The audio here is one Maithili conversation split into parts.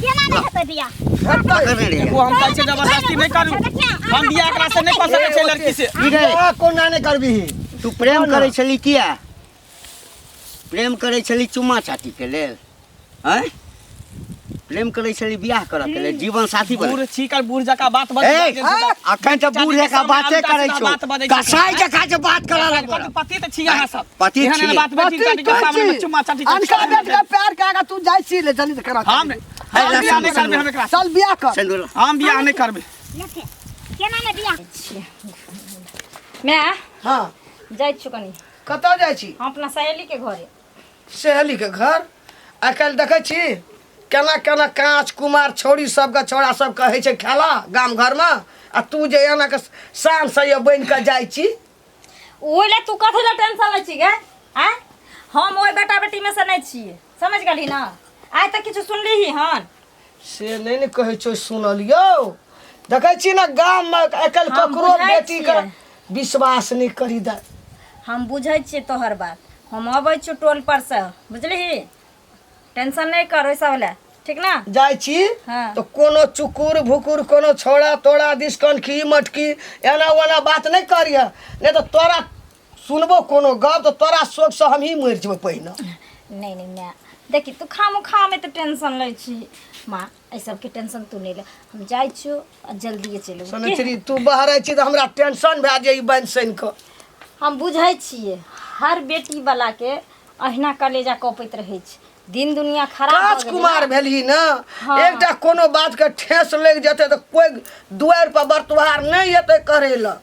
केना नहि हेतै बियाह? पकड़ने रहियै। देखू, हम कहै छियै जबरदस्ती नहि करू। हम बियाह एकरा से नहि कऽ सकै छियै, लड़की से। की रे? बियाह कोना नहि करबिही? तू प्रेम करै छली किया? प्रेम करै छली चुम्मा चाटी के लेल? आँय, प्रेम करै छली बियाह करऽ के लेल, जीवन साथी बने। बूढ़ छी कर, बूढ़ जकाँ बात बजै। ए, अखन तऽ बूढ़ जकाँ बाते करै छौ, कसाई जकाँ जे बात करऽ लगबो। पति तऽ छी अहाँ सब। पति एहन एहन छी। बात बेटी पति चाटी के कहै सामने में छी। चुम्मा चाटी। अनका बेट के प्यार के आगा तू जाइ छी ले जल्दी से करा। हम नहि, हम बियाह नहि करबै हम एकरा से। चल बियाह कर। सिन्दूर। हम बियाह नहि करबै। लेथे, केना नहि बियाह? माय। हाँ। जाइ छी कनी। कतऽ जाइ छी? हम अपना सहेली के घरे। सहेली के घर? आइ काल्हि देखै छी केना केना काँच कुमार छौड़ी सबके छौड़ा सब कहै छै खेला गाम घरमे, आ तू जे एना के शान से ये बनि कऽ जाइ छी। ओहि लए तू कथी लए टेंशन लै छी गे? आँय, हम ओहि बेटा बेटी में से नहि छियै, समझ गेलही ना? आइ तक किछु सुनलिही हन? से नहि ने कहै छौ, सुनलियौ, देखै छी ने गाममे आइ काल्हि हम ककरो बुझै बेटीके छियै। विश्वास नहि करी दे। हम बुझै छियै तोहर बात। हम अबै छियौ टोल पर से, बुझलिही? टेंशन नहि कर ओहि सब लए, ठीक ना? जाइ छी। हाँ। तऽ कोनो चुकुर भुकुर, कोनो छौड़ा तोड़ा दिस कनखी मटकी एना ओना बात नहि करिह, नहि तऽ तोरा सुनबो कोनो गप तऽ तोरा शोकसँ हमही मरि जेबै पहिने। नहि नहि माय, देखी, तू खामो खामे तऽ टेंशन लै छी। माँ, एहि सबके टेंशन तू नहि ले। हम जाइ छियौ आ जल्दिए चलि अयबौ। सुनै छी, तू बहरै छी तऽ हमरा टेंशन भए जाइ बनि सनि कऽ। हम बुझै छियै, हर बेटी वाला के अहिना कलेजा कँपैत रहै छै। दिन दुनिया खराब भऽ काज गेलै कुमार ने। भेलही ने। हाँ। एकटा कोनो बात के ठेस लागि जेतै तऽ कोइ दुआरि पर बरतुहार नहि एतै करै लए।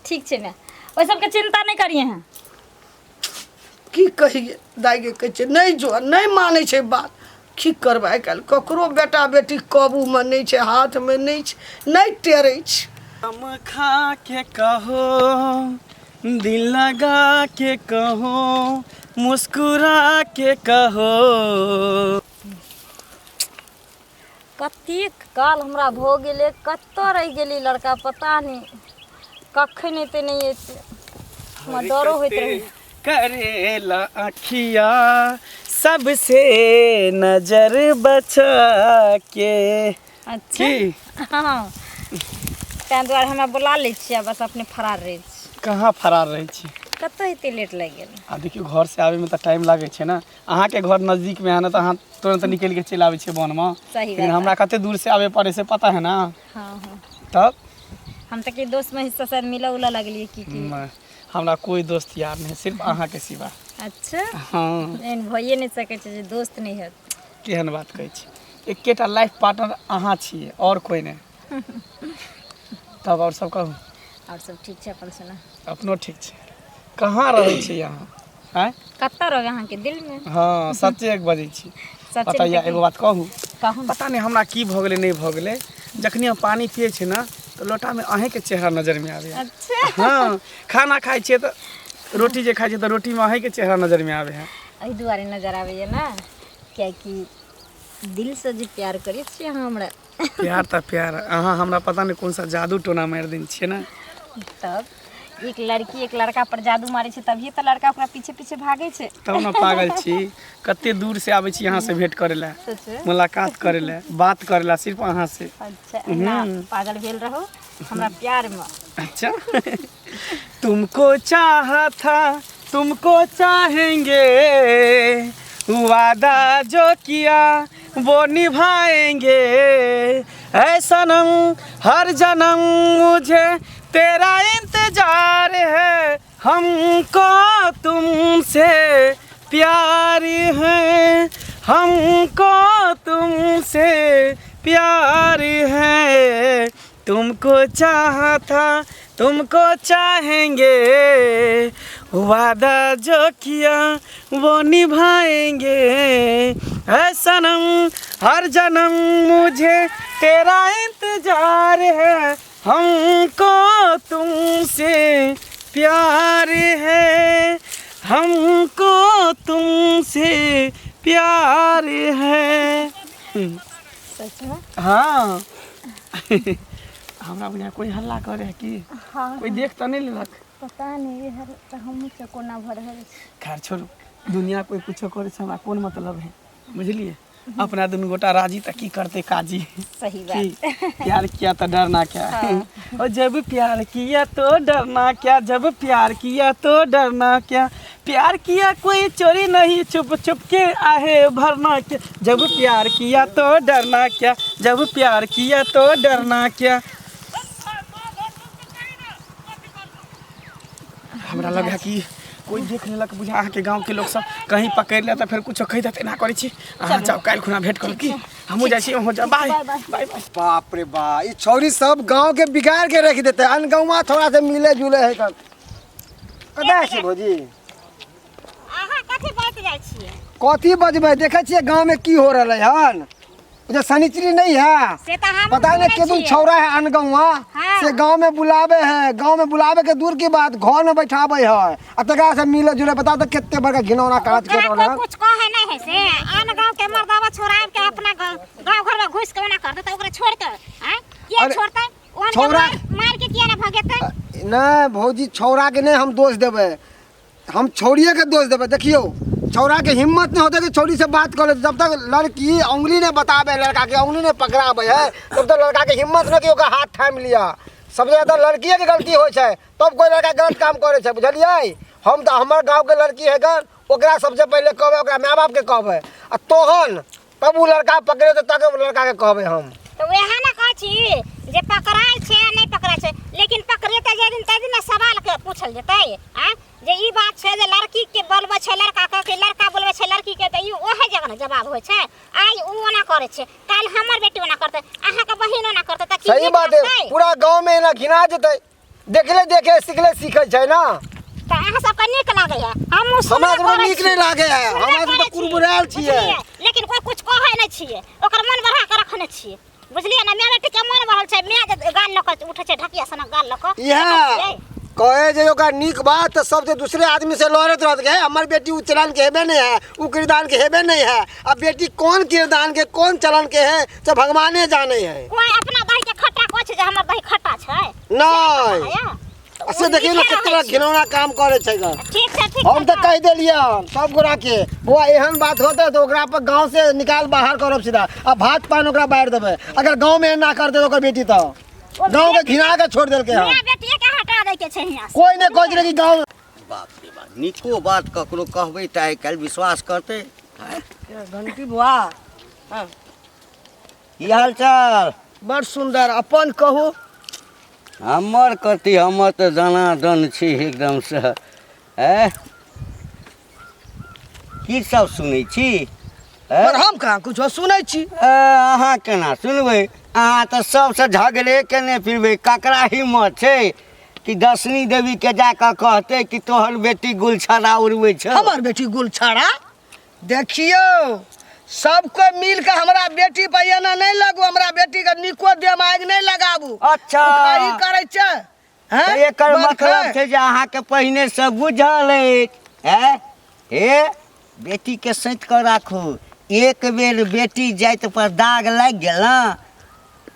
ठीक छै माय, ओहि सबके चिंता नहि करिहे। हैं की कहिए दाइ गे, कहै छै नहि जो, नहि मानै छै बात। की करबै, आइ काल्हि ककरो बेटा बेटी काबूमे नहि छै, हाथमे नहि छै, नहि टेरै छै। हम खा के कहो, दिल लगा के कहो, मुस्कुरा के कहो। कतेक काल हमरा भऽ गेलै, कतऽ रहि गेलै लड़का पता नहि। कखन एतै नहि एतै, हमरा डरो होइत रहै। करेला अखिया सबसे नजर बचा के। अच्छा। की? हँ, ताहि दुआरे हमरा बुला लै छियै आ बस अपने फरार रहै छी। कहाँ फरार रहै छी? कतऽ एते लेट लागि गेल? आ देखियौ, घर से आबैमे तऽ टाइम लागै छै ने। अहाँके घर नजदीकमे है ने, तऽ अहाँ तुरंत निकलि के चलि आबै छियै वनमे। सही लेकिन बात। हमरा कते दूर से आबे पड़ै से पता है ना? हँ। तब हम तऽ कि दोस्त में हिस्सा शायद मिलऽ उलऽ लगलियै की की। हमरा कोइ दोस्त यार नहि, सिर्फ अहाँके सिवा। अच्छा। हँ। एहन भइए नहि सकै छै जे दोस्त नहि हैत। केहन बात कहै छी? एकेटा लाइफ पार्टनर अहाँ छियै, आओर कोइ नहि। तब आओर सब कहू। आओर सब ठीक छै, अपन सुना। अपनो ठीक छै। कहाँ रहै छी अहाँ, आँय? कतऽ रहबै, अहाँके दिलमे। हँ, सच्चे बजै छी? सच्चे। पता यऽ, एगो बात कहू? कहू ने। पता नहि हमरा की भऽ गेलै, नहि भऽ गेलै, जखनी हम पानि पियै छी ने तऽ लोटामे अहीँके चेहरा नजरमे आबैए। अच्छा। हँ, खाना खाइ छियै तऽ रोटी जे खाइ छियै तऽ रोटीमे अहीँके चेहरा नजरमे आबै है। एहि दुआरे नजर आबैए ने, कियाकि दिलसँ जे प्यार करै छियै अहाँ हमरा। प्यार तऽ प्यार, अहाँ हमरा पता नहि कोन सा जादू टोना मारि देने छियै ने। तब एक लड़की एक लड़का पर जादू मारै छै, तभिए तऽ लड़का ओकरा पीछे पीछे भागै छै। तब ने पागल छी। कते दूर से आबै छी अहाँ से भेंट करै लए। सच? मुलाकात करै लए, बात करै लए, सिर्फ अहाँ से। अच्छा, एना पागल भेल रहू हमरा प्यारमे। अच्छा, तुमको चाहा था, तुमको चाहेंगे, वादा जो किया वो निभाएंगे, ऐ सनम हर जन्म मुझे तेरा इंतजार है, हमको तुमसे प्यार है, हमको तुमसे प्यार है, तुमको चाहा था, तुमको चाहेंगे, वादा जो किया वो निभाएंगे, ऐ सनम हर जन्म मुझे तेरा इंतजार है, हमको तुमसे प्यार है, हमको तुमसे प्यार है। सचमे? हाँ, हमरा बुझाय कोई हल्ला करे है की। हाँ। कोई देख तऽ नहि लेलक? पता नहीं, इधर तऽ हमहूँ चकोना भऽ रहल छी। खैर छोड़ू, दुनिया कोई कुछो करे से हमरा कोन मतलब है, बुझलिए? अपना दुनू गोटा राजी तऽ की करतै काजी। सही की बात। प्यार किया तो डरना क्या। और जब प्यार किया तो डरना क्या, जब प्यार किया तो डरना क्या, प्यार किया कोई चोरी नहीं, चुप चुप के आहे भरना क्या, जब प्यार किया तो डरना क्या, जब प्यार किया तो डरना क्या। हमरा लगा कि कोई देख लेलक, बुझा अहाँके गाँवके लोक सब कहीं पकड़ि लेत तऽ फेर कुछो कहि देत। एना करै छी, अहाँ जाउ, काल्हि खुना भेंट करब। की हमहूँ जाइ छी, अहूँ जाउ। Bye bye बाय। बाप रे बा, ई छौरी सब गांव के बिगाड़ के रख देते। अनगौवा थोड़ा से मिले जुले है। कब कतऽ छी भौजी? अहाँ कथी बात जाइ छियै? कथी बजबै, देखै छियै गांव में की हो रहलै हन। उधर शनिचरी नहीं है, से तऽ हम पता नहीं के दिन छौरा है अनगौवा। हाँ। से गांव में बुलावे है, गांव में बुलावे के दूर की बात, घर में बैठावे है आ तकरा से मिले जुले। बता तो कितने बड़का घिनौना काज कर ओकरा रहल कोई हन। कुछ कहे नहीं है से आन गांव के मर्दावा छोड़ाब के अपना गांव गांव घर में घुस के ओना कर देतै, ओकरा छोड़ के आँय किया अरे, छोड़तै? ओहन के छौड़ा- मार मार के किया ना भगेतै? नहीं भौजी, छौड़ा के नहीं हम दोष देबै, हम छौड़िए के दोष देबै। देखियौ, छौड़ा के हिम्मत नहीं होते कि छौड़ी से बात कर ले। जब तक लड़की उंगली नहीं बतावे, लड़का के उंगली नहीं पकड़ावे है, तब तक लड़का के हिम्मत नहीं कि ओकर हाथ थामि लिया। सबसे ज्यादा लड़किए के गलती होइ छै, तब कोई लड़का गलत काम करै छै, बुझलियै? हम तऽ हमर गाँव के लड़की है गन, ओकरा सबसे पहिले कहबै, ओकरा माय बाप के कहबै आ तोहन तब उ लड़का पकड़े तक उ लड़का के कहबै हम। तऽ वएह ने कहै छी जे पकड़ाइ छै आ नहि पकड़ाइ छै, लेकिन पकड़ेतै जाहि दिन ताहि दिन ने सवाल के पूछल जेतै। आँय जे ई बात छै जे लड़की के बोलबै छै लड़का के कि लड़का बोलबै छै लड़की के, तऽ ई ओहे जगह ने जवाब होइ छै। आइ उ ओना करै छै, काल्हि हमर बेटी ओना करतै, अहाँके बहिन ओना करतै, तऽ की सही नीक बात है। लगतै? पूरा गाँव में एना घिना जेतै, देखले देखे सिखले सीखै छै ना। तऽ अहाँ सबके नीक लागैया? हमहूँ हमरा सुनबे सबके करै नीक छी। नहि लागै है, सुनबे हमरा सबके करै छी, कुरबुरायल छियै। बुझलियै? लेकिन कोइ कुछ कहै नहि छियै, ओकर मन बढ़ा कऽ रखने छियै, बुझलियै ने? माय बेटी के मन बढ़ल छै। माय जे गाल लऽ कऽ उठै छै, ढकिया सनक गाल लऽ कऽ। इएह देखै छियै? कहे जे ओकरा नीक बात तऽ सब जे दूसरे आदमी से लड़ैत रहत गे, हमर बेटी उ चलन के हेबे नहीं है, उ किरदान के हेबे नहीं है। अब बेटी कौन किरदान के कौन चलन के है से भगवाने जाने है। कोइ अपना दही के खट्टा कहै छै जे हमर दही खट्टा छै? नहीं। है? तऽ से ओ देखियौ ने नीके कितना रहै छै। घिनौना काम करे छै ग। ठीक छै, ठीक हम छै। तऽ कहि देलियै हन सब गोरा के, बौआ एहन बात होतै तऽ ओकरा पर गाँव से निकाल बाहर करब सीधा आ भात पानि ओकरा बारि देबै। अगर गाँव में एना करतै तऽ ओकर बेटी तऽ गाँव के घिना के छोड़ि देलकै हन। माय बेटिए के हटा दै के छै हियाँ से। कोइ नहि कहै छलै कि गाँव। बाप रे बाप, नीको बात ककरो कहबै तऽ आइ काल्हि विश्वास करतै? आँय? घंटी बुआ। की हाल चाल? बड़ सुंदर, अपन कहू। हमर कथी, हमर तऽ दनादन छी एकदमसँ। ऐं, की सब सुनै छी? ऐं? पर हम कहाँ कुछो सुनै छी। ए, अहाँ केना सुनबै? अहाँ तऽ सबसँ झगड़े केने फिरबै। ककरा हिम्मत छै कि दशनी देवी के जाकऽ कहतै कि तोहर बेटी गुलछड़ा उड़बै छै? हमर बेटी गुलछड़ा? देखियौ, सब कोइ मिल के हमरा बेटी पर एना नहि लगू, हमरा बेटी के निको देह में आगि नहि लगाबू। अच्छा। उखाड़ी करै छै हैं? तऽ एकर बड़ मतलब छै। छै जे अहाँके पहिने से बुझल अछि। हैं हे, बेटीके सैंत कऽ राखू। एक बेर बेटी जाति पर दाग लागि गेल ने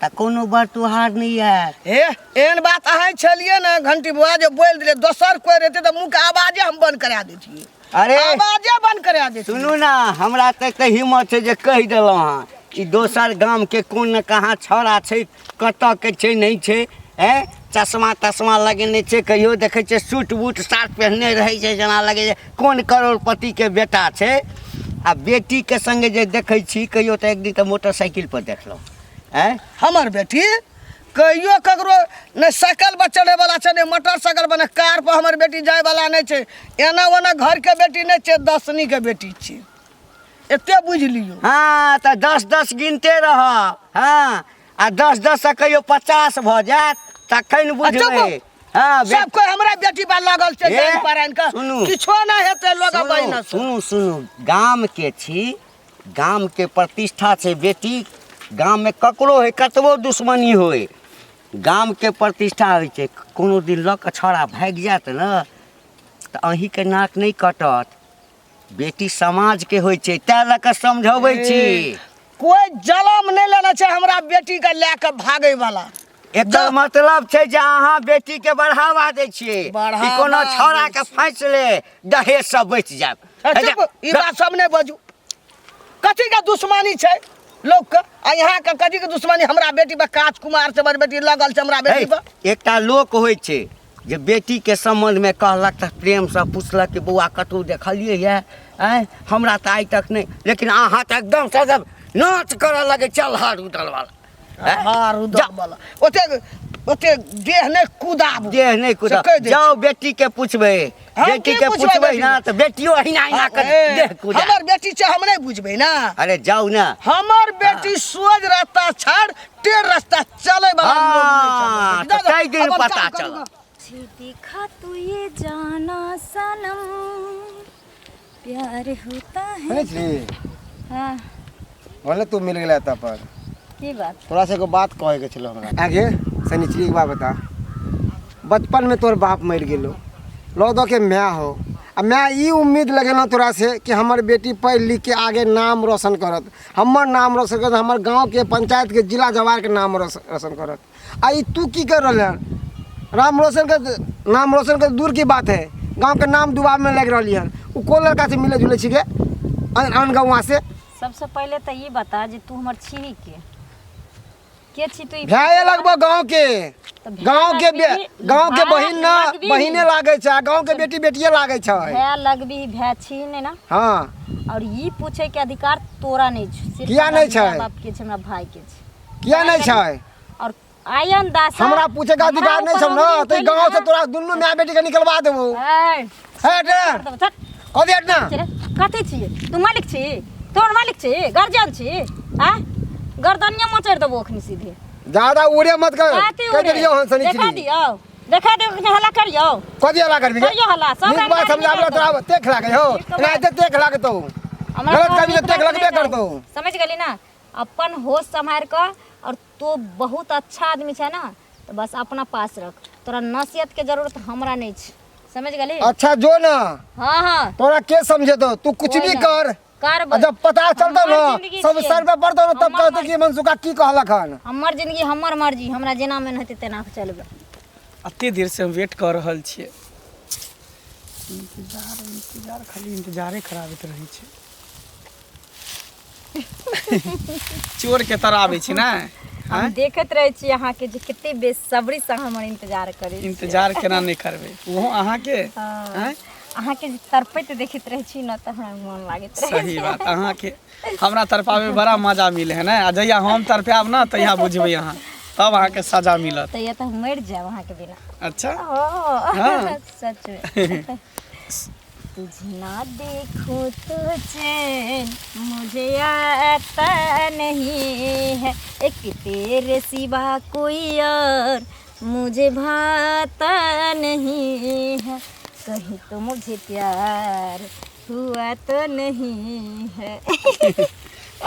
तऽ कोनो बरतुहार नहि आयत। हे, एहन बात अहाँ छलियै ने घंटी बुआ जे बोलि देलियै, दोसर कोइ रहतै तऽ मुँहके आवाजे हम बंद करा दैतियै। अरे आवाजे बंद करा दैतियै। सुनू ने, हमरा तऽ एते हिम्मत छै जे कहि देलहुँ हँ ई दोसर गामके कोन ने कहाँ छौड़ा छै, कतऽ के छै नहि छै। ऐं, चश्मा तश्मा लगेने छै, कहियो देखै छियै सूट बूट सार्ट पहिरने रहै छै, जेना लगै छै कोन करोड़पतिके बेटा छै। आ बेटीके सङ्गे जे देखै छी कहियो तऽ एक दिन तऽ मोटरसाइकिल पर देखलहुँ। ऐं, हमर बेटी कहियो ककरो नहि साइकिल पर चढ़ै वाला छै, नहि मोटरसाइकिल पर, नहि कार पर हमर बेटी जाय वाला नहि छै। एना ओना घर के बेटी नहि छै, दसनी के बेटी छै, एते बुझि लियौ। हँ, तऽ 10 10 गिनते रह। हँ, आ 10 10 से कहियो 50 भऽ जायत तखन बुझबै। हँ, सब कोइ हमरा बेटी पर लागल छै हे, जानि परानि के। सुनू। किछो नहि हेतै लोग सुनू बहिना से। सुनू सुनू, गाम के छी, गाम के प्रतिष्ठा छै बेटी। गाम में ककरो होइ कतबो दुश्मनी होइ, गाम के प्रतिष्ठा होइ छै। कोनो दिन लऽ कऽ छौड़ा भागि जायत ने तऽ अहीँके नाक नहि कटत। बेटी समाज के होइ छै, तैं लऽ कऽ समझबै छी। कोइ जलम नहि लेने छै हमरा बेटी के लए कऽ भागै वाला। एकर मतलब छै जे अहाँ बेटी के बढ़ावा दै छियै कि बढ़ावा कोनो छौड़ा दै के फाँसि ले, दहेज से बचि जायब। चुप, ई बात सब नहि बजू। कथी के दुश्मनी छै लोक के आ यहाँ के कथी के दुश्मनी हमरा बेटी पर काज कुमार से बड़ बेटी लगल छै हमरा बेटी पर एकटा लोक होइ छै जे बेटीके सम्बन्धमे कहलक तऽ प्रेमसँ पुछलक कि बौआ कतहु देखलियै यए आँय हमरा तऽ आइ तक नहि लेकिन अहाँ तऽ एकदम सजब नाच करऽ लगै चल हार उदल वाला हार उदल वाला ओते ओते देह नहि कुदाबू देह नहि कुदा से कहि दै जाओ बेटी के पूछबै हम बेटी की के पुछबै पूछबै बेटी ना के? तऽ बेटियो अहिना अहिना कर देह कुदा हमर बेटी छै हम नहि बुझबै ना अरे जाउ ना हमर बेटी सोझ रास्ता छाड़ टेढ़ रास्ता चले वाला लोग नहि छै हमर हाँ, बेटी। तऽ ताहि दिन अपन पता काम करू चलत। गऽ। तुझे देखा तो ये जाना सनम प्यार होता है सुनै छी हाँ बोले तू मिल गेला तब पर की बात तोरा से एगो बात कहे के छलो हमरा आगे शनिचरी के बात बता बचपन में तोर बाप मर गेलो लो दो के माय हो आ मैं ई उम्मीद लगेलहुँ तोरा से कि हमर बेटी पढ़ि लिख के आगे नाम रोशन करत हमर नाम रोशन करत हमर गाँवके पंचायतके जिला जवारके नाम रोशन करत आ ई तू की कर रहल हन राम रोशन के नाम रोशन के दूर की बात है गाँव के नाम डुबाबे में लग रही हन उ कोन लड़का से मिले जुले छिके आन आन गाँव से सबसे पहिले तऽ ई बता जे तू हमर छी के के छी तू ई भए लगभग गाँव के तऽ भए गाँव के लगबही, गाँव के भए बहिन ना लगबही। बहिने लागै छै आ गाँव के बेटी बेटिए लागै छै भए लगबी भए छी नहि ना हाँ और ई पूछे के अधिकार तोरा नहीं छै सिर्फ किया हमरा नहि छै? माय बाप के छै हमरा भाई के छै किया नहि छै और आयन दास हमरा पूछे के अधिकार नहीं छौ ना तो गाँव से तोरा दुनू माय बेटी के निकलवा देबो हट कथी हट ना कथी छियै तू मालिक छी तोर मालिक छी गार्जियन छी आ गर्दनिया मचड़ि देबो अखनी सीधे ज्यादा उड़े मत कर कथी कह उड़े? देलियो हन देखा सनिचरी दियौ देखा दियौ कखनी हल्ला करियौ कथी हल्ला करबी करियौ हल्ला सब नीक बात समझाबला तोरा तेख लागै हो नीक बात। एनाहिते तेख लागतौ हमरा गलत तोहर करबी तऽ नीक तेख बात लगबे नहि चाही। करतौ समझ गेली ना अपन होश सम्हारि कऽ और तू बहुत अच्छा आदमी छै ना तो बस अपना पास रख तोरा नसीहत के जरूरत हमरा नहीं छै समझ गेली अच्छा जो ना हाँ हाँ तोरा के समझेतो तू कुछ कोई भी ना। कर करबै आ जब पता चलतो हमर ना जिंदगी सब छियै। सर पे पड़तो ना तब हमर कहतो मर्जी। कि मनसुखा की कहलक हन हमर जिंदगी हमर मर्जी हमरा जेना मन हेतै तेना चलबै अते देर से हम वेट कऽ रहल छियै इंतजार इंतजार खाली इंतजारे कराबैत रहै छै चोर के तरह आबै छै ने हम देखैत रहै छी अहाँके जे कते बेसब्री से हमर इंतजार करै छी इंतजार केना नहि करबै ओहो अहाँके हाँ। अहाँके जे तड़पैत देखैत रहै छी ने तऽ हमरा मोन लागैत रहै सही बात अहाँके हमरा तड़पाबे बड़ा मजा मिले है ने आ जहिया हम तड़पायब ने तहिया बुझबै अहाँ तब अहाँके सजा मिलत तहिया तऽ हम मरि जायब अहाँके बिना अच्छा हाँ। सच में तुझे ना देखूं तो चैन मुझे आता नहीं है एक तेरे सिवा कोई और मुझे भाता नहीं है कहीं तो मुझे प्यार हुआ तो नहीं है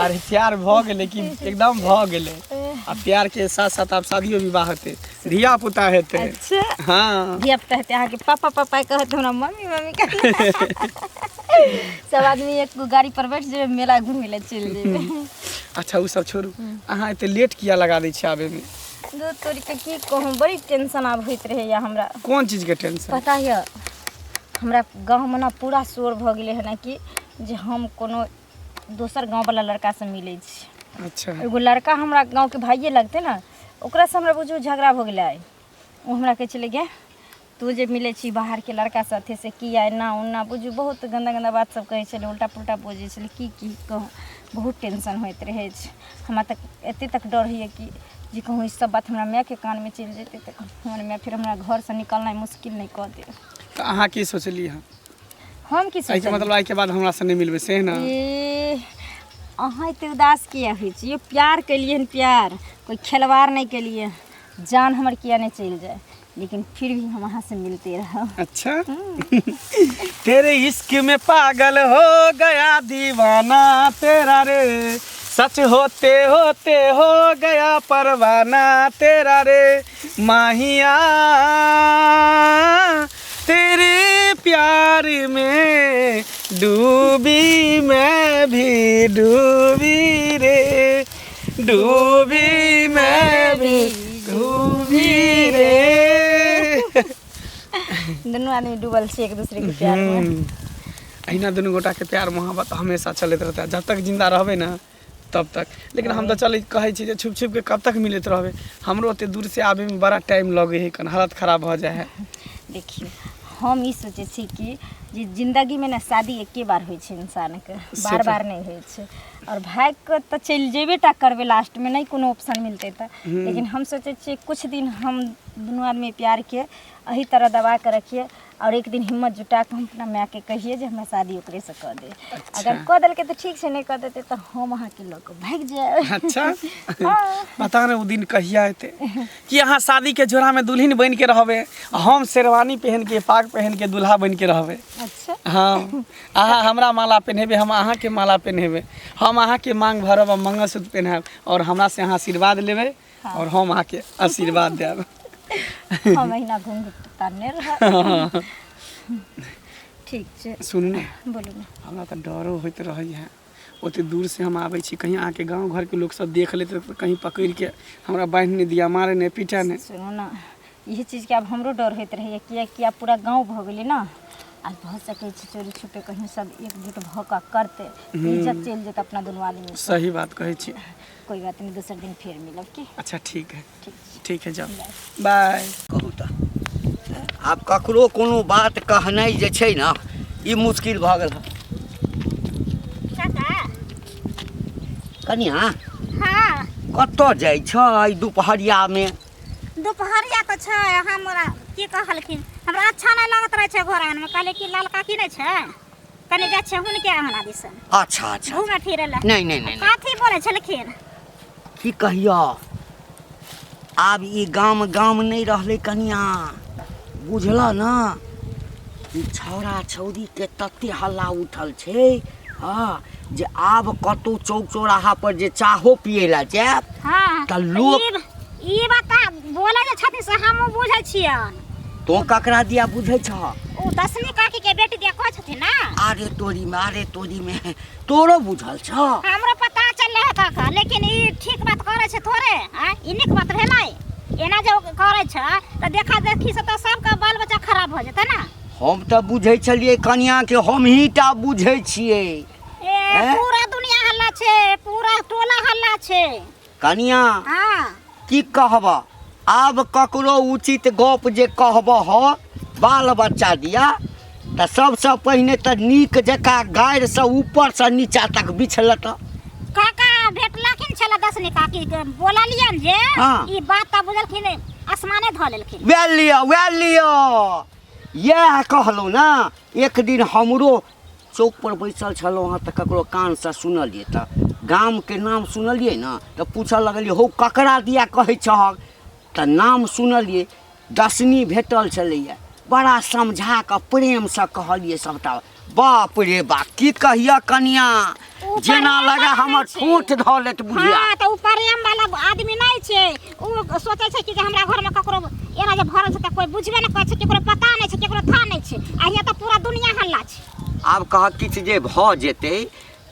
अरे प्यार भऽ गेलै कि एकदम भऽ गेलै आ प्यार के साथ साथ आब शादियो विवाह हेतै धिया पुता हेतै अच्छा हाँ धिया पुता हेतै अहाँके पापा पापा कहत हमरा मम्मी मम्मी कहत सब आदमी एक गो गाड़ी पर बैठ जेबै मेला घूमै लए चलि जेबै अच्छा ओ सब छोड़ू अहाँ एते लेट किया लगा दै छियै आबैमे दूध तोड़ि के की कहूँ बड़ी टेंशन आब होइत रहैया हमरा कोन चीजके टेंशन पता यऽ हमरा गाँवमे ने पूरा शोर भऽ गेलै हन कि जे हम कोनो दोसर गाँववला लड़कासँ मिलै छी अच्छा एगो लड़का हमरा गाँवके भाइये लगतै ने ओकरासँ हमरा बुझू झगड़ा भऽ गेलै आइ ओ हमरा कहै छलै गे तू जे मिलै छी बाहरके लड़का साथे से किया एना ओना बुझू बहुत गन्दा गन्दा बात सब कहै छलै उल्टा पुल्टा बजै छलै की की कहू बहुत टेंशन होइत रहै छै हमरा तऽ एते तक डर होइए कि जे कहूँ ई सब बात हमरा मायके कानमे चलि जेतै तऽ हमर माय फेर हमरा घरसँ निकलनाइ मुश्किल नहि कऽ देत तऽ अहाँ की सोचलियै हँ हम की एहिके सोचलियै मतलब आइके बाद हमरासँ नहि मिलबै से ने ए अहाँ एते उदास किया होइ छी यौ प्यार केलियै हन प्यार कोइ खेलवाड़ नहि केलियै जान हमर किया नहि चलि जाय लेकिन फिर भी हम अहाँ से मिलते रहब अच्छा तेरे इश्क में पागल हो गया दीवाना तेरा रे सच होते होते हो गया परवाना तेरा रे माहिया तेरे प्यार में डूबी मैं भी डूबी रे डूबी मैं भी डूबी रे दुनू आदमी डूबल छी एक दूसरे के प्यार में अहिना दुनू गोटाके प्यार मोहब्बत हमेशा चलैत रहतै जब तक जिन्दा रहबै ने तब तक। लेकिन हम तऽ चलै कहै छी जे छुपि छुपिके कब तक मिलैत रहबै, हमरो ओते दूरसँ आबैमे बड़ा टाइम लगै हइ, कन हालत खराब भऽ जाइ हइ। देखियौ हम ई सोचै छी कि जे जिन्दगीमे ने शादी एके बार होइ छै इंसानके, बार बार नहि होइ छै। आओर भागि कऽ तऽ चलि जेबे टा करबै लास्टमे, नहि कोनो ऑप्शन मिलतै तऽ। लेकिन हम सोचै छियै किछु दिन हम दुनू आदमी प्यारके एही तरह दबा कऽ रखियै आओर एक दिन हिम्मत जुटा कऽ हम अपना मायके कहियै जे हमरा शादी ओकरेसँ कऽ दे। अगर कऽ देलकै तऽ ठीक छै, नहि कऽ देतै तऽ हम अहाँके लऽ कऽ भागि जायब। अच्छा। हँ। पता नहि ओ दिन कहिया एतै कि अहाँ शादीके जोड़ामे दुल्हिन बनि के रहबै आ हम शेरवानी पहिन के पाग पहिन के दुल्हा बनि के रहबै। अच्छा। हँ, अहाँ हमरा माला पहिनेबै, हम अहाँके माला पहिनेबै, हम अहाँके मांग भरब आ मंगलसूत्र पहिनायब आओर हमरासँ अहाँ आशीर्वाद लेबै और हम अहाँके आशीर्वाद देब। हम अहिना घुंघट तानने रहब। ठीक छै। सुनू ने। बोलू ने। हमरा तऽ डरो होइत रहैए, ओते दूरसँ हम आबै छी, कहीं अहाँके गाँव घरके लोक सब देख लेत तऽ कहीं पकड़िके हमरा बान्हि नहि दिअ, मारै नहि पीटै नहि। सुनू ने, इहे चीजके आब हमरो डर होइत रहैए, किएकि आब पूरा गाँव भऽ गेलै ने, आब भऽ सकै छै चोरी छुपे कहीं सब एकजुट भऽ कऽ करतै, इज्जत चलि जेतै अपना दुनू आदमीके। सही बात कहै छी। कोई बात नहीं, दोसर दिन फिर मिलब की। अच्छा ठीक है। ठीक छै। ठीक है, जाओ, बाय। कहू तऽ आब ककरो कोनो बात कहनाइ जे छै ने ई मुश्किल भऽ गेल हँ। काका। कनिया। हाँ। कतऽ जाइ छ एहि दुपहरियामे? दुपहरिया तऽ छै, हमरा की कहलखिन, हमरा अच्छा नहि लगैत रहै छै घर आङनमे। कहलियै कि लाल काकी नहि छै, कनि जाइ छै हुनके आङना दिसन। अच्छा अच्छा। घूमे फिरे लए। नहि नहि नहि। कथी बोलै छलखिन? की कहियो, आब ई गाम गाम नहि रहलै कनिया, बुझल ने? ई छौड़ा छौड़ीके तते हल्ला उठल छै हँ जे आब कतहु चौक चौराहा पर जे चाहो पियै लए जायब हँ तऽ लोक ई बात तऽ बोलै जे छथिन से हमहूँ बुझै छियनि। तोँ ककरा दिया बुझै छह? ओ दसनी काकी के बेटी दिया कहै छथिन ने। अरे तोरी में, अरे तोरी में, तोरो बुझल छ? हमरो पता चललै है काका, लेकिन ई ठीक बात करै छै थोड़े? आँय, ई नीक बात भेलै? एना जे करै छै तऽ देखा देखी से तऽ सबके बाल बच्चा खराब भऽ जेतै ने। हम तऽ बुझै छलियै कनिया के हमही टा बुझै छियै। ए हैं? पूरा दुनिया हल्ला छै, पूरा टोला हल्ला छै। कनिया। हाँ। की कहब, आब ककरो उचित गप जे कहबह बाल बच्चा दिया तऽ सबसँ पहिने तऽ नीक जकाँ गाड़िसँ ऊपरसँ नीचा तक बिछलत। काका भेटलखिन छलै दसनी काकी के, बोललियनि जे हाँ। ई बात तऽ बुझलखिन आसमाने धऽ लेलखिन। वएह लिअ, वएह लिअ, इएह कहलहुँ ने। एक दिन हमरो चौक पर बैसल छलहुँ हँ तऽ ककरो कानसँ सुनलियै तऽ गामके नाम सुनलियै ने तऽ पूछऽ लगलियै, हौ ककरा दिया कहै छहक? तऽ नाम सुनलियै, दसनी भेटल छलैए। बड़ा समझा कऽ प्रेमसँ कहलियै सभटा। बाप रे बाप, की कहियऽ कनिया, ओ जेना प्रेम लगे वाला हमर नहि छै। ठोंठ धऽ लेत बुढ़िया। हाँ, तऽ ओ प्रेम वाला आदमी नहि छै। ओ सोचै छै कि जे हमरा घरमे ककरो एना जे भरल छै तऽ कोइ बुझबे नहि करै छै, केकरो पता नहि छै, केकरो था नहि छै, आ हियाँ तऽ पूरा दुनिया हल्ला छै। आब कहक किछु जे भऽ जेतै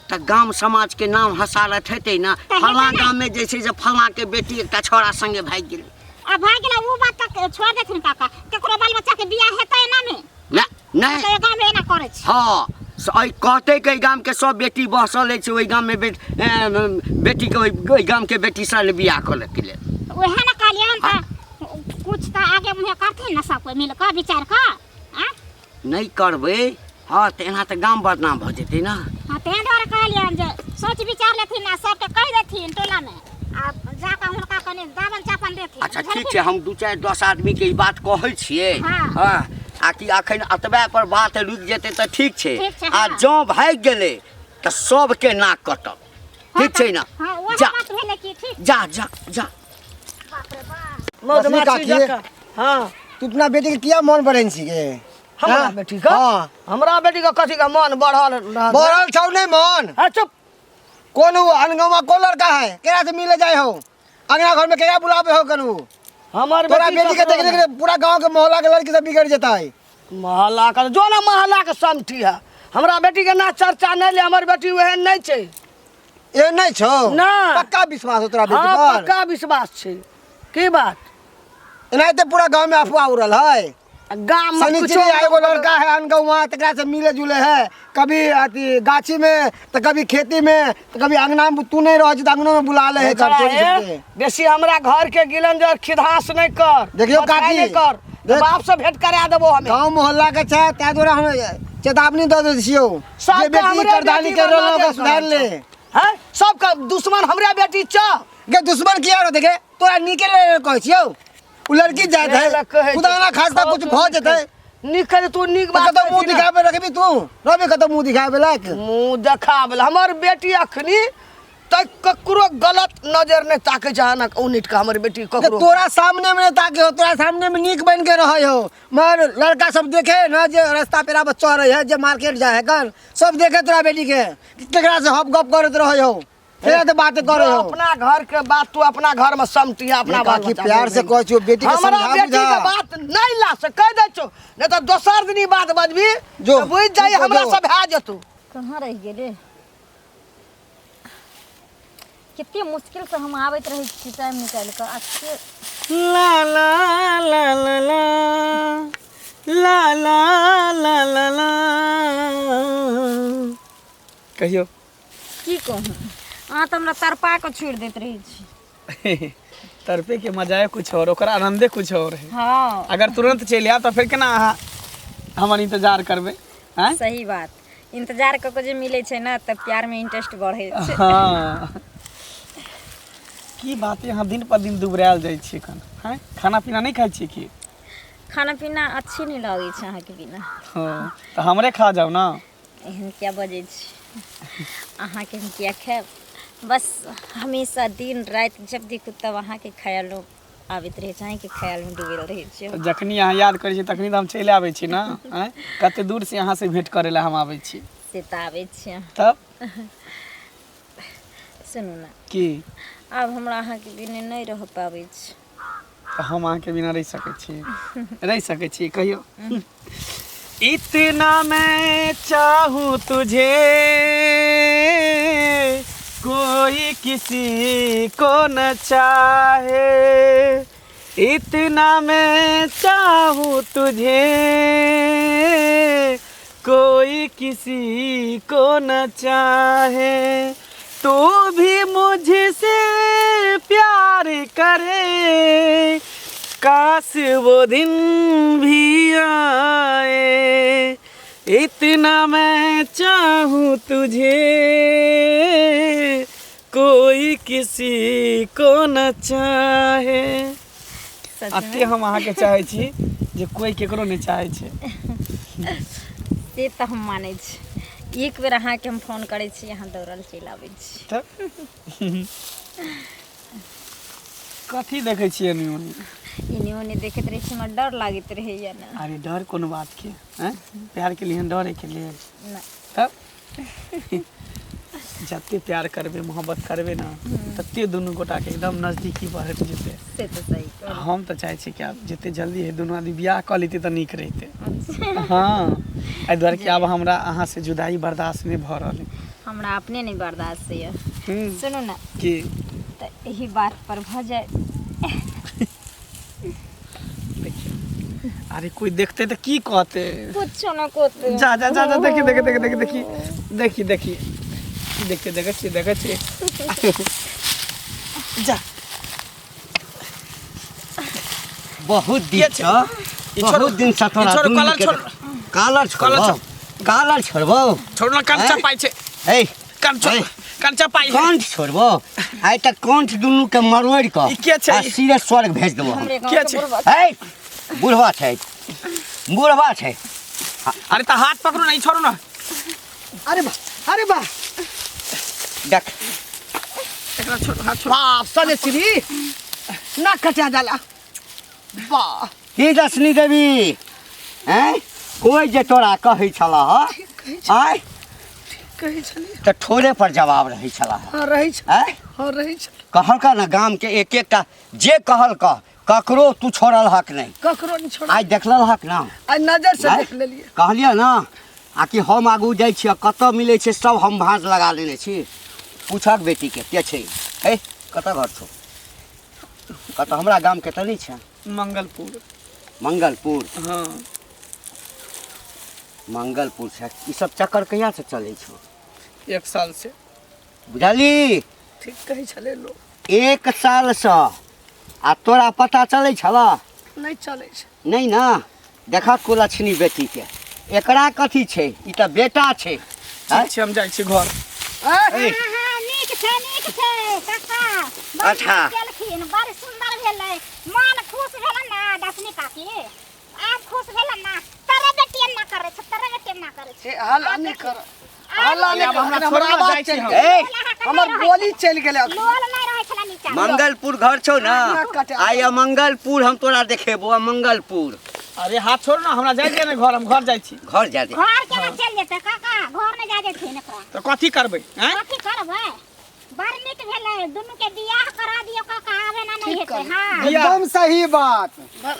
तऽ गाम समाजके नाम हसारत हेतै ने? तऽ हेतै फलाँ ने। गाममे जे छै से फलाँके बेटी एकटा छौड़ा सङ्गे भागि गेलै। आ भागि गेलै ओ बात तऽ छोड़ि देथिन काका, केकरो बाल बच्चाके बियाह हेतै एना ने? नहि नहि। तऽ गाममे एना करै छै। हँ, से एहि कहतै कि एहि गामके सब बेटी बसल अछि ओहि गाममे, बेटीके ओहि गामके बेटीसँ बियाह करऽके लेल। उएह ने कहलियनि, तऽ कुछ तऽ आगे मुँहे करथिन ने सब कोइ मिल कऽ विचार कऽ। आँय? नहि करबै हँ तऽ एना तऽ गाम बदनाम भऽ जेतै ने। हँ, ताहि दुआरे कहलियनि जे सोच विचार लेथिन आ सबके कहि देथिन टोलामे आ जाकऽ हुनका कनि दाबन चापन देथिन। अच्छा ठीक बुझलखिन? छै, हम दू चारि 10 आदमीके ई बात कहै छियै। हाँ। हँ, आ कि अखन एतबे पर बात रुकि जेतै तऽ ठीक छै। ठीक छै, आ हाँ। जँ भागि गेलै तऽ सबके नाक कटत। हाँ, ठीक छै ने? हाँ, वएह जा। बात भेलै कि ठीक। जा जा जा। बाप रे बाप। मधुमाछी काकी। जकाँ। हाँ। तू अपना बेटी के किया मन बढ़ेन छी गे? हमरा हाँ? बेटी के? हाँ। हमरा बेटी के कथी के मन बढ़ल रहत? बढ़ल छौ नहीं मन? हाँ, चुप। कौन हो अनगमा, कौन लड़का है, केकरा से मिले जाए हो, अंगना घर में केकरा बुलावे हो? कनु हमर तोरा बेटी के ककरो देखने के पूरा गांव के मोहल्ला के लड़की सब बिगड़ जेता है। मोहल्ला के जो ना मोहल्ला के समठी है, हमरा बेटी के ना चर्चा नहीं ले, हमर बेटी ओहन नहीं छै। ए नहीं छौ? ना। पक्का विश्वास हो तोरा बेटी हाँ, पर? पक्का विश्वास छै। की बात? एनाहिते पूरा गांव में अफवाह उड़ल है। गाम में शनिचरी कुछो आ एगो लड़का है अनगौवा, तकरा से मिले जुले है, कभी अथी गाछी में तो कभी खेती में तो कभी अंगना में, तू नहीं रह छी तऽ अंगनो में बुला ले है छोड़ा चोरी हे, छुपके। बेसी हमरा घर के गिलन जे खिधास नहीं कर, देखियौ बतखाइ काकी, नहीं कर, देख। बाप से भेंट करा देबो हमें। गाँव मोहल्ला के छै, ताहि दुआरे हम चेतावनी दऽ दै छियौ सबके जे बेटी हमरे करदानी बेटी कर रहल बना ओकरा देब सुधार ले। हैं, सबके दुश्मन हमरे बेटी छ। गे दुश्मन किया रहतै गे? तोरा नीके लेल कहै छियौ, उ लड़की जात है, खुदा ना खास्ता कुछ भऽ जेतै। नीक करे तू, नीक तऽ बात कतौ मुँह कहै छी ना। दिखाबे रखबी तू? रहबी कतौ मुँह दिखाबे लायक? मुँह देखाबे ला हमर बेटी अखनी तक ककरो गलत नजर नहीं ताके छै ना उनिट के हमर बेटी जे ककरो। तोरा सामने में नहीं ताके हो, तोरा सामने में नीक बन के रहे हो, मगर लड़का सब देखे ना जे रास्ता पेरा पर चढ़े है, जे मार्केट जाए है, कन सब देखे तोरा बेटी के केकरा से हप गप करैत रहे हो, फेर तो बात करे जो हो। अपना घर के बात तू अपना घर में समटिया, अपना ये बाल काकी बच्चा प्यार से बोल। कहै छियौ, बेटी के हमरा समझा बेटी बुझा। के बात नहीं ला से कह दै छौ, नहीं तो दोसर दिन ई बात बजबी जो, तो बुझ जाई जो, हमरा जो। सब भए जेतौ। कहाँ रहि गेलै? कते मुश्किल से हम आबैत रहै छी टाइम निकालि कऽ, आ से ला ला ला ला ला ला ला ला ला ला। कहियौ। की कहूँ, अहाँ तऽ हमरा तड़पा कऽ छोड़ि दैत रहै छी। तड़पे के मजाए कुछ और, ओकर आनंदे कुछ और है। हाँ। अगर तुरंत चलि आयब तऽ फेर केना अहाँ हमर इंतजार करबै? आँय? सही बात, इंतजार कऽ कऽ जे मिलै छै ने तऽ प्यारमे इंटरेस्ट बढ़ै छै। हाँ, की बात है, अहाँ दिन पर दिन दुबरायल जाइ छियै एखन? आँय, खाना पीना नहि खाइ छियै की? खाना पीना अच्छे नहि लगै छै अहाँके बिना। हाँ, तऽ हमरे खा जाउ ने। एहन किया बजै छी? अहाँके हम किया खायब? बस हमेशा दिन राति जब देखू तब अहाँके ख्यालो आबैत रहै छै, अहीँके ख्यालमे डूबल रहै छी। तऽ जखनी अहाँ याद करै छी तखनी तऽ हम चलि आबै छी ने। आँय, कते दूर से अहाँ से भेंट करै लए हम आबै छी। से तऽ आबै छी अहाँ। तब सुनू ने। की? आब हमरा अहाँके बिना नहि रह पाबै छी। तऽ हम अहाँके बिना रहि सकै छी? रहि सकै छी? कहियौ। इतना मैं चाहूँ तुझे, कोई किसी को न चाहे, इतना मैं चाहूँ तुझे, कोई किसी को न चाहे, तू भी मुझसे प्यार करे, काश वो दिन भी आए, इतना मैं चाहूँ तुझे, कोई किसी को न चाहे। सच अते हम अहाँके चाहै छी जे कोई केकरो नहि चाहै छै। से तऽ हम मानै छी। एक बेर अहाँके हम फोन करै छी, अहाँ दौड़ल चलि आबै छी। तऽ कथी देखै छियै एनी ओनी? एने ओने देखैत रहै छी, हमरा डर लागैत रहैया ने। अरे डर कोनो बात के? हैं, प्यार के लिए डरे के लिए? नहि। तब जते प्यार करबै, मोहब्बत करबै ने, तते दुनू गोटाके एकदम नजदीकी बढ़ैत जेतै। से तऽ सही कहलियै। हम तऽ चाहै छी कि आब जते जल्दी है दुनू आदमी बियाह कऽ लेतै तऽ नीक रहितै। हाँ, एहि दुआरे कि आब हमरा अहाँ से जुदाई बर्दाश्त नहि भऽ रहल अइ। हमरा अपने नहि बर्दाश्त होइए। सुनू ने। की? तऽ एहि बात पर भऽ जाय। देखियौ, अरे कोई देखतै तऽ की कहतै? कुछो न कहतै। जा जा जा जा, देखी देखी देखी देखी देखी देखी देखी देखी, देखै छियै, देखै छियै, जा। बहुत दिन के छै? छ ई छोड़ू, बहुत दिन से तोरा ई छोड़ू, दुनू कलर के छोड़ू। कालर कलर छोड़बौ, कालर छोड़बौ। छोड़ू ना, कंचा आँय? पाइ छै। ए, कंच ए। कंचा पाइ है। कंठ छोड़बौ, आइ तऽ कंठ दुनू के मरोड़ि कऽ ई के छै? आ सीधे स्वर्ग भेज देबौ हम। हमरे गाँव के के छै? बुढ़बा। ए, बुढ़वा छै, बुढ़वा छै। अरे तऽ हाथ पकड़ू ना, ई छोड़ू ना। अरे बा, अरे बा। देख। एकरा छोड़, हाथ छोड़। बाप सने श्री ना कटा जाला वाह। की दसनी देवी हैं, कोई जे तोरा कहै छला ह आय कहै छलियै तऽ ठोरे पर जवाब रहै छला। हाँ रहै छल। आँय? हाँ रहै छल। कहलका ने गाम के एक एकटा जे कहलका, ककरो तू छोड़ल हक नहि। ककरो नहि छोड़ल। आइ देखल हक ना? आइ नजर से आँय? देख लेलियै। कहलियै ना आ कि हम आगू जाइ छियै, कतऽ मिलै छै सब हम भाँज लगा लेने छी। पूछक बेटी के के छै, ए कतऽ घर छौ, कतऽ? हमरा गाम के तऽ नहि छै। मंगलपुर। मंगलपुर? हाँ। मंगलपुर से ई सब चक्कर कहिया से चलै छौ? 1 साल से। बुझली? ठीक कहै छलै लोग। 1 साल से। आ तोरा पता चलै छला? नहि चलै छै। नहि ना? देखा कुलक्षणी बेटी के, एकरा कथी छै, ई तऽ बेटा छै। ठीक छै, हम जाइ छी घर। ए, हाँ, नीक छै, नीक छै काका। बड़ अच्छा। नीक केलखिन, बड़ सुन्दर भेलै, मन खुश भेलै ना दसनी काकी, आब खुश भेलै ना। तोरे बेटी एना करै छै, तोरे बेटी एना करै छै। ए, हल्ला नहि कर, हल्ला नहि आब कर, हमरा हमर छोड़ू ना, आवाज जाइ छी चलि हम। गेल। ए, हमर बोली चलि गेलै अखन। लोल नहि रहै छलै नीचा। मंगलपुर घर छौ ना? कटे। आइ मंगलपुर हम तोरा देखेबो, मंगलपुर। अरे हाथ छोड़ ना, हमरा जाइ दे ने घर, हम घर जाइ छी। घर जा दे। घर केना चलि जेतै काका? घर नहि जा देथिन एकरा। तऽ कथी करबै? आँय? कथी करबै? बड़ नीक भेलै, दुनू के बियाह करा दियौ काका, आबे ना नहि हेतै। हाँ एकदम सही बात।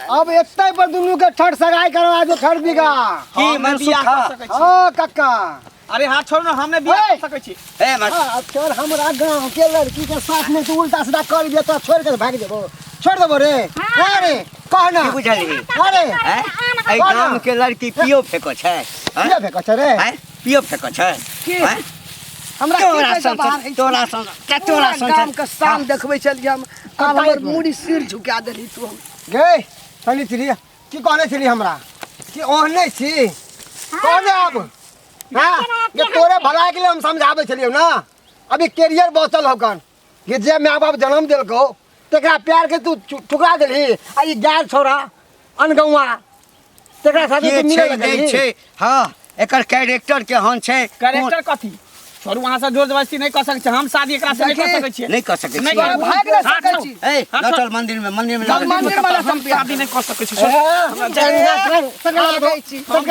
अब एते पर दुनू के ठठ सगाई करवा दो, ठठ बीघा। की हम नहि बियाह मनसुखा? कऽ सकै छी। हाँ कक्का। अरे हाथ छोड़ ना, हम नहि बियाह कऽ सकै छी। ए मत। हाँ, अब चल हमरा गांव के लड़की के साथ में तू उल्टा सीधा कर लिया तो छोड़ के भाग जेबो, छोड़ देबो रे। अरे कह ना। की बुझलही? अरे हैं? एहि गाम के लड़की पियो फेको छै? हैं? किया फेको छै रे? हैं? पियो फेको छै? की? हैं? हमरा की तोरा कहै छै सन बाहर होइ छै? तोरा सन के तोरा पूरा सन गाम के शान देखबै छलियै हम, आब हमर मूड़ी सिर झुका देली तू हम। गे चली छली की कहने छली हमरा कि ओहने छी कहने अब? हाँ, ये तोरे भलाई के लिए हम समझाबै छलियौ ना। अभी कैरियर बचल हौ कन, ये जे my बाप जन्म देलकौ तकरा प्यार के तू ठुकरा देलही, आ ई गाय छौड़ा अनगौआ तकरा साथे के तू मिले छै नहि लगलही। छै। हाँ, एकर कैरेक्टर केहन छै? कैरेक्टर कथी? छोड़ू, अहाँ सब जोर जबरदस्ती नहि कऽ सकै छी। हम शादी एकरा से नहि कऽ सकै छियै। नहि कऽ सकै नहि छियै। करबै। भागि नहि हाथ सकै छोड़ू। छी। ए, हाथ लऽ छोड़ू। चल मंदिर में, मंदिर में चल लऽ चल। मंदिर में हम शादी नहि कऽ सकै छी। छोड़ू। ए। बियाह नहि हम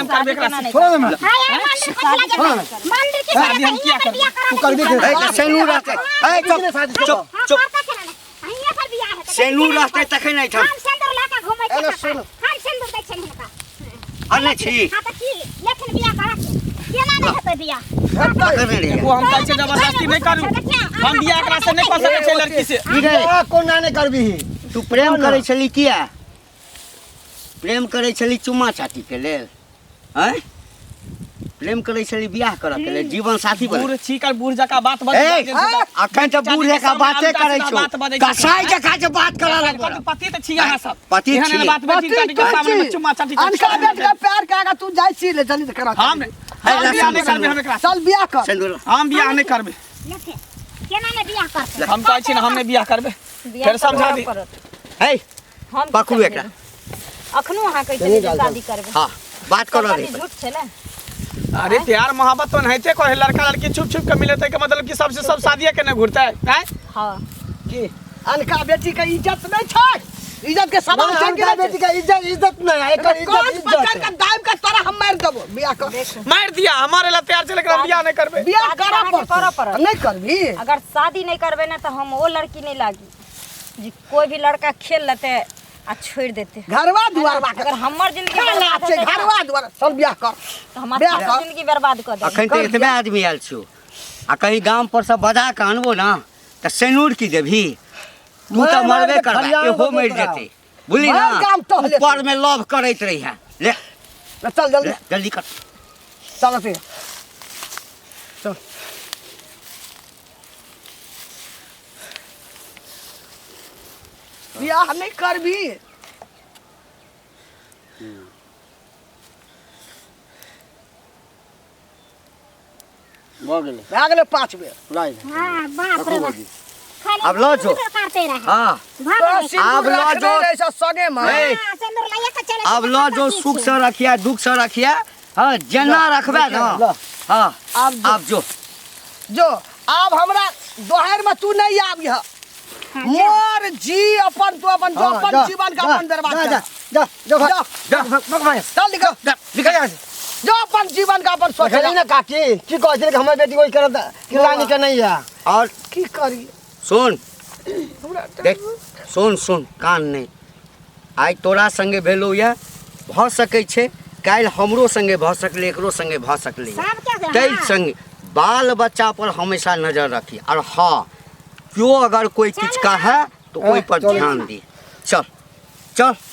करबै एकरा से। हाँ यार, मंदिर कथी लए जेतै? मंदिर की शादी हम किया करतै? करबै? बियाह करा तू करबी देथिन। के? ए, तऽ सेनू रहतै। ए, चुप चुप हाँ, चुप। करतै केना नहि? हियाँ पर बियाह हेतै। सेनू रहतै तखन एहिठाम। हम सिन्दूर लऽ कऽ घुमै छियै एने काका। सुन। हम सिन्दूर दै छियनि हिनका। अने छी। हाँ तऽ की लेकिन बियाह करा के केना नहि हेतै बियाह? पकड़ने रहियै। देखू, हम कहै छियै जबरदस्ती नहि करू। हम बियाह एकरा से नहि कऽ सकै छियै लड़की से। की रे? कोना नहि करबी? तू प्रेम करै छली किया? प्रेम करै छली चुम्मा चाटी के लेल? आँय, प्रेम करै छली बियाह करऽ के लेल, जीवन साथी बने। बूढ़ छी कर, बूढ़ जकाँ बात बजै ए, छै। अखन तऽ बूढ़ जकाँ बाते करै छौ, बात बजै छै। कसाई जकाँ जे बात करऽ लगबो। पति तऽ छी अहाँ सब। पति एहन एहन छी। बात बेटी चाटी के सामने में चुम्मा चाटी के। अनका बेटी के प्यार के आगा तू जाइ छी ले जल्दी से करा। हम हम बियाह नहि करबै हम एकरा से। चल बियाह कर। सिन्दूर। हम बियाह नहि करबै। लेथिन केना नहि बियाह करतै? हम कहै छी ने, हम नहि बियाह करबै। बियाह फेर समझा करऽ दी। पड़त। हे, हम की पकड़ू समझेबै? एकरा। अखनो अहाँ कहै छलियै जे शादी करबै। हाँ, बात करऽ सब दे। पति झूठ छै ने? अरे प्यार मोहब्बत तो नहिते कहे, लड़का लड़की छुप छुप के मिले के मतलब कि सबसे सब शादिये के नहीं घुरते हैं? हाँ। की अनका बेटी के इज्जत नहीं छै? इज्जत के सवाल छै कि अनका नहि बेटी छै? के इज्जत इज्जत नहीं है, एकर कोन इज्जत पकड़ इज्जत के दाब के तोरा हम मारि देबो। बियाह कर। मार दिया, हमारे ला तैयार छै लेकिन हम बियाह नहीं करबे। बियाह शादी करऽ अहाँके करऽ पड़त। पड़त। नहीं करबी? अगर शादी नहीं करबै ने तऽ हम ओ लड़की नहीं लागी जे कोई भी लड़का खेल लेते आ छोड़ देते। घरवा दुआरवा के अगर हमर जिंदगी खेला बर्बाद छै हेतै तऽ घरवा दुआर। चल बियाह कर। तऽ हम बियाह अच्छा कर। जिंदगी बर्बाद कऽ देबै। अखन तऽ एतबे आदमी आयल छौ, आ कहीं गाम पर से बजा के अनबो ना तऽ सेनूर की देबही? तू तऽ मारि मारि मरबे के करबे, खलिहान एहो कऽ मरि देतौ। जेतै, बुझली ना? मारि गाम टहले। ऊपर में लव करैत रही है। ले चल जल्दी। ले, जल्दी कर। चल अथी। चल बियाह नहीं करबी? भऽ गेलै। भए गेलै 5 बेर। लाइ। हाँ, बाप रे बाप। खाली आब लऽ जो। सिन्दूर काटते रहे। हाँ। भऽ तोरा गेलै। सिन्दूर आब लऽ रखने जो। रहै छौ संगे मे। ए, हाँ, सिन्दूर लैए के चलै आब छै, लऽ तऽ जो, की सुख छै? से रखिया, दुख से रखिया, हाँ जेना रखबे ना। ल। हाँ, आब जो। आब जो। जो आब हमरा दोहर में तू नहीं आबिह। मोर जी अपन तू अपन जो हाँ, अपन जा, जीवन का जा, अपन बर्बाद जा, कर। जा, जा, जा, जा। जा, भाग, भाग, भाग। चल निकल। जा, निकल यहाँ से। जो अपन जीवन का अपन सोच। देखली ना काकी की कहै छलै कि हमर बेटी ओहि करत कि रानी के नहीं है। और की करी? सुन, देख, सुन सुन, कान नहीं आइ तोरा संगे भेलौ या, भऽ सकै छै काल्हि हमरो संगे भऽ सकलै, एकरो संगे भऽ सकलै। सबके ताहि हाँ। संगे बाल बच्चा पर हमेशा नजर रखी, और हाँ, केओ अगर कोई किछु कहै तऽ ओहि पर चलू। ध्यान दी। चल चल।